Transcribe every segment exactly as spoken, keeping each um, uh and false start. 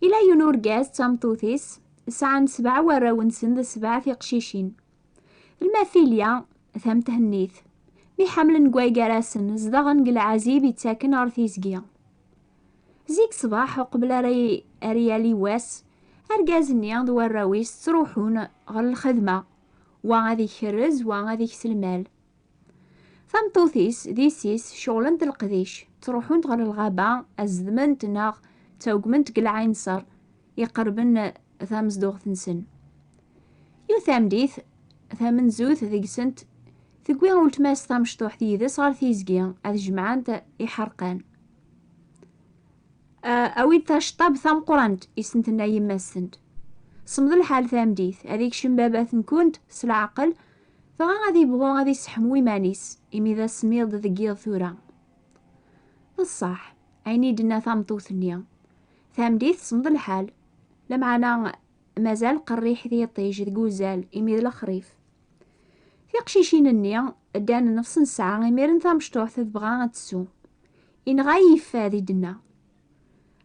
Ila yiwen urgaz d tameṭṭut-is, sɛan sebɛa warraw-nsen d sebɛa tiqcicin. Lmafilya tamtehennit, mi ḥemmlen deg waygar-asen, zedɣen deg lɛazib ittaken ɣer tizgi. Zik ṣṣbeḥ, uqbel ara y-, ara yali wass, argaz-nni d warraw-is ttruḥun ɣer lxedma, wa ad ikerrez, wa ad ikes lmal. Tameṭṭut-is d yessi-s ceɣlent leqdic, ttruḥunt ɣer lɣaba, ad zedment neɣ ttawgment deg lɛinṣer iqerben tamezduɣt-nsen. Yiwet tameddit tamenzut deg-sent, tewwi uletma-s tamecṭuḥt yid-s ɣer tizgi ad jemɛent iḥerqan. "A-, awi-d taceṭṭabt tameqqrant," i sen-tenna yemma-tsent. "Semmeḍ lḥal tameddit, ad ikcem baba-tnkent s leɛqel, dɣa ad ibɣu ad isseḥmu iman-is, imi d asemmiḍ deg yiḍ tura." D ṣṣeḥ, ayen i d-tenna tameṭṭut-nni. Tameddit semmeḍ lḥal, lameɛna mazal qerriḥ d yiṭij deg uzal, imi d lexrif. Tiqcicin-nni ddan nnefṣ n ssaɛa imiren tamecṭuḥt tebɣa ad tessu. Inɣa-yi yeffad, i d-tenna.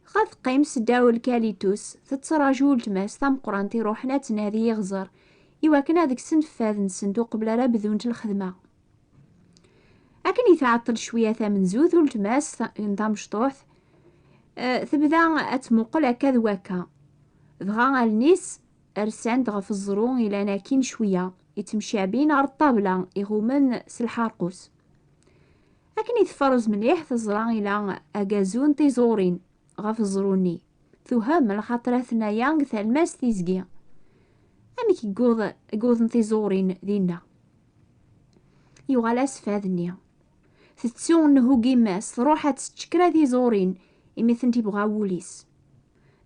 Dɣa teqqim seddaw lkalitus, tettraǧu weltma-s tameqqrant iruḥen ad tnadi iɣzer, iwakken ad kksen fad-nsent uqbel ara bdunt lxedma. Akken i tɛeṭṭel cwiya tamenzut, weltma-s ta-, n tamecṭuḥt, eh, tebda ad tmuqel akka d wakka. Dɣa allen-is rsan-d ɣef uẓru ilan akkin cwiya, ittemcabin ɣer ṭṭabla iɣumen s lḥerqus. Akken i tferrez mliḥ, teẓra ila agazu n tiẓurin ɣef uẓru-nni. Tuhem, lxaṭer aten-aya deg talmast tizgi. Amek i yewweḍ, i wwḍen tiẓurin dinna? Yuɣal-as fad-nni. Tettu nnuhu n yemma-s, truḥ ad tečč kra tiẓurin, imi tent-ibɣa wul-is.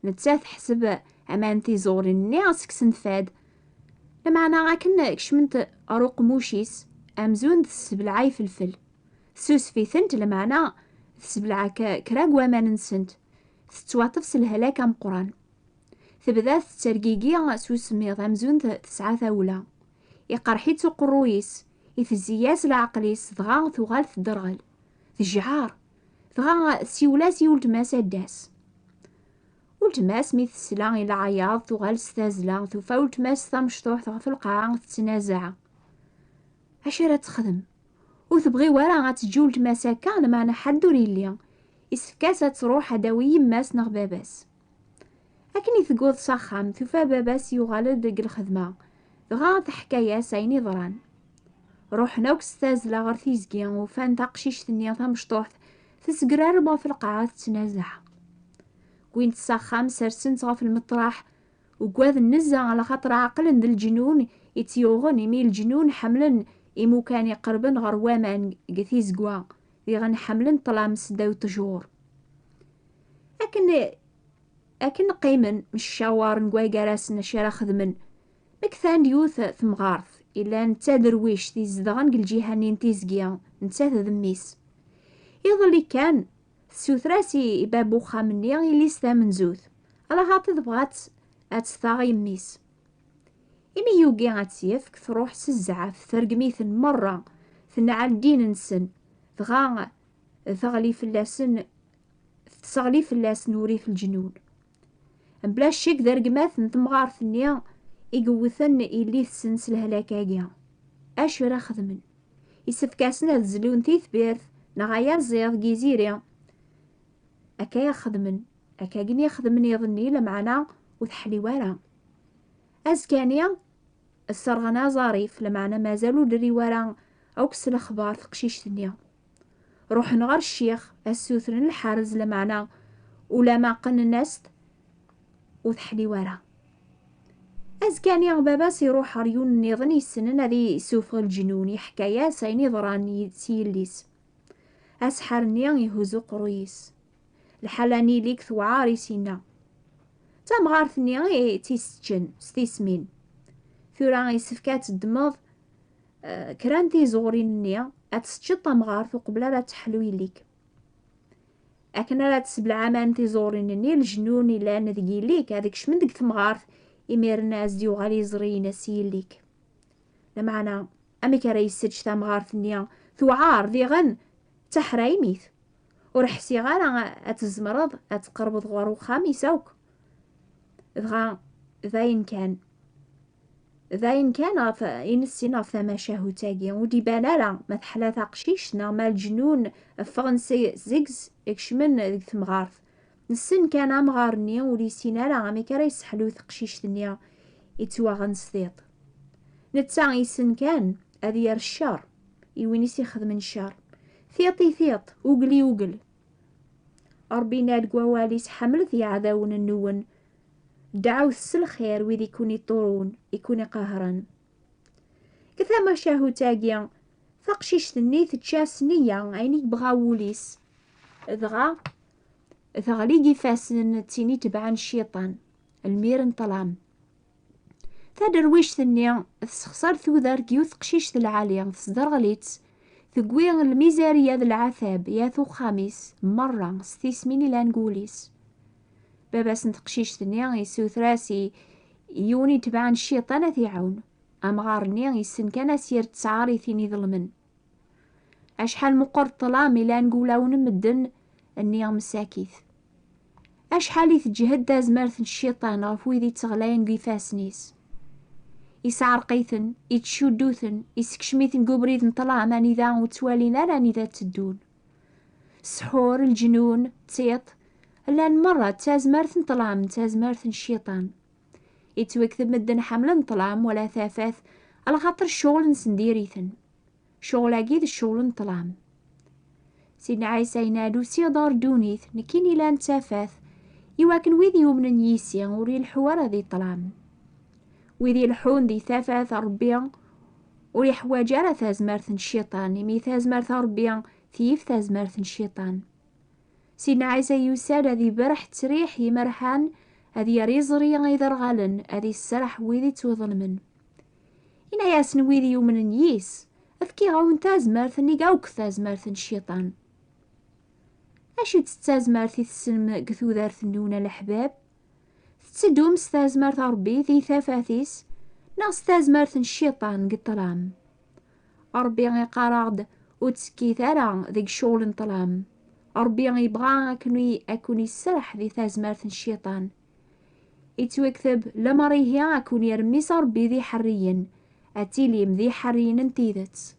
Nettat teḥseb aman tiẓurin-nni ad s-kksent fad. Lameɛna akken kecment ɣer uqemmuc-is, amzun tessebleɛ ifelfel. Tessusef-itent, lameɛna tessebleɛ k-, kra n waman-nsent. Tettwaṭṭef s lehlak ameqqran. Tebda tettergigi s usemmiḍ amzun t-, tesɛa tawla. Iqerḥ-itt uqerruy-is, itezzi-yas leɛqel-is, dɣa tuɣal tedderɣel. Tejɛer. Dɣa tsiwel-as i weltma-s ad d-tas. Weltma-s mi tesla i leɛyaḍ, tuɣal s tazzla, tufa weltma-s tamecṭuḥt ɣef lqaɛa tettnazaɛ. Acu ara texdem? Ur tebɣi wara ad teǧǧ weltma-s akka, lameɛna ḥedd ur yelli. Issefk-as ad truḥ ad d-tawi yemma-s neɣ baba-s. Akken i tewweḍ s axxam, tufa baba-s yuɣal-d deg lxedma, dɣa teḥka-yas ayen iḍran. Ruḥen akk s tazzla ɣer tizgi, ufan taqcict-nni tamecṭuḥt tessegrareb ɣef lqaɛa tettnazaɛ. Wwin-tt s axxam, sersen-tt ɣef lmeṭraḥ, ugaden nezzeh, ala xaṭer ɛeqlen d leǧnun i tt-yuɣen, imi leǧnun ḥemmlen imukan iqerben ɣer waman deg tizegwa, diɣen ḥemmlen ṭṭlam seddaw ṭṭjur. Akken, akken qqimen mcawaren deg waygar-asen acu ara xedmen, ma ktan-d yiwet temɣart, illan d taderwict izedɣen deg lǧiha-nni n tizgi, nettat d mmi-s. Iḍelli kan, tessuter-as i, i bab uxxam-nni yelli-s tamenzut, ala xaṭi tebɣa ad tt-, ad tt-taɣ yemmi-s. Imi yugi ad tt-yefk, truḥ s zzɛaf, tergem-iten merra, tenɛel ddin-nsen, dɣa teɣli fell-asen, tesseɣli fell-asen urrif n leǧnun. Mebla ccek d rregmat n temɣart-nni i yewwten yelli-tsen s lehlak-agi. Acu ara xedmen? Issefk-asen ad zlun titbirt neɣ ayaziḍ deg yiziri. Akka i xedmen, akka i xedmen iḍ-nni, lameɛna ur teḥliw ara. Azekka-nni, sserɣen aẓarif, lameɛna mazal ur d-terri ara akk s lexbar teqcict-nni. Ruḥen ɣer ccix, ad ssutren lḥerz, lameɛna ulama qqnen-as-t, ur teḥliw ara. Azekka-nni, baba-s iruḥ ɣer yiwen nniḍen yessnen ad isufeɣ leǧnun, yeḥka-yas ayen iḍran i, s yelli-s. Aseḥḥar-nni ihuzz uqerruy-is. Lḥala n yelli-k tewɛer, i s-yenna. D tamɣart-nni i tt-iseččen s tismin. Tura yessefk ad teddmeḍ, eh, kra n tiẓuɣrin-nni, ad teččeḍ tamɣart uqbel ara teḥlu yelli-k. Akken ara tessebleɛ aman tiẓuɣrin-nni, leǧnun yellan deg yelli-k ad kecmen deg temɣart, imiren ad s-d-yuɣal yiẓri-ines i yelli-k. Lameɛna, amek ara yessečč tamɣart-nni? Tewɛer, diɣen d taḥraymit. Ur ḥsiɣ ara ad tzemreḍ ad tqerbeḍ ɣer uxxam-is akk. Dɣa d ayen kan. D ayen kan ɣef i nessin ɣef tamacahut-agi. Ur d-iban ara ma teḥla taqcict neɣ ma leǧnun ffɣen seg-s, kecmen deg temɣart. Nessen kan amɣar-nni ur yessin ara amek ara yesseḥlu teqcict-nni yettwaɣen s tiṭ. Netta yessen kan ad yerr ccer i win i s-ixedmen ccer. Tiṭ i tiṭ, ugel i ugel. Ṛebbi yenna deg wawal-is: "Ḥemmlet iɛdawen-nwen, dɛut s lxir wid i kun-iṭurun, i kun-iqehren." Deg tamacahut-agi, taqcict-nni tečča s nneyya ayen i yebɣa wul-is, dɣa teɣli deg ifassen n tin itebɛen cciṭan, lmir n ṭṭlam. Taderwict-nni tessexṣer tudert deg yiwet teqcict lɛali, tesderɣel-itt, tewwi lmizerya d lɛatab i at uxxam-is merra s tismin ilan deg wul-is. Baba-s n teqcict-nni yessuter-as i yiwen itebɛen cciṭan ad t-iɛawen. Amɣar-nni yessen kan ad s-yerr ttɛar i tin iḍelmen. Acḥal meqqer ṭṭlam ilan deg wulawen n medden, nniɣ msakit. Acḥal i teǧhed tazmert n cciṭan ɣef wid itteɣlayen deg ifassen-is. Isɛerq-iten, ittcuddu-ten, issekcem-iten deg ubrid n ṭṭlam anida ur ttwalin ara anida tteddun. Ssḥur, leǧnun, d tiṭ, llan merra d tazmert n ṭṭlam, d tazmert n cciṭan. Ittwakteb medden ḥemmlen ṭṭlam wala tafat, alaxaṭer ccɣel-nsen diri-ten. Ccɣel-agi d ccɣel n ṭṭlam. Sidna Ɛisa yenna-d: "Usiɣ-d ɣer ddunit, nekkini ilan d tafat, iwakken wid yumnen yis-i ur ileḥḥu ara di ṭṭlam." Wid ileḥḥun di tafat n Ṛebbi ur iḥwaǧ ara tazmert n cciṭan, imi tazmert n Ṛebbi tyif tazmert n cciṭan. Sidna Ɛisa yusa-d ad iberreḥ ttriḥ imerḥan, ad yerr iẓri iderɣalen, ad isserreḥ wid ittwaḍelmen. Ini-asen wid yumnen yis, fkiɣ-awen tazmert nnig akk tazmert n cciṭan. Acu-tt tazmert i tessnem deg tudert-nwen a leḥbab? Tetteddum s tazmert n Ṛebbi di tafat-is, neɣ s tazmert n cciṭan deg ṭṭlam? Ṛebbi iqqar-aɣ-d: "Ur ttekkit ara deg ccɣel n ṭṭlam." Ṛebbi ibɣa akken i, akken iserreḥ di tazmert n cciṭan. Ittwakteb: "Lemmer ihi ad ken-yerr Mmi-s Ṛebbi d iḥerriyen, ad tilim d iḥerriyen n tidet."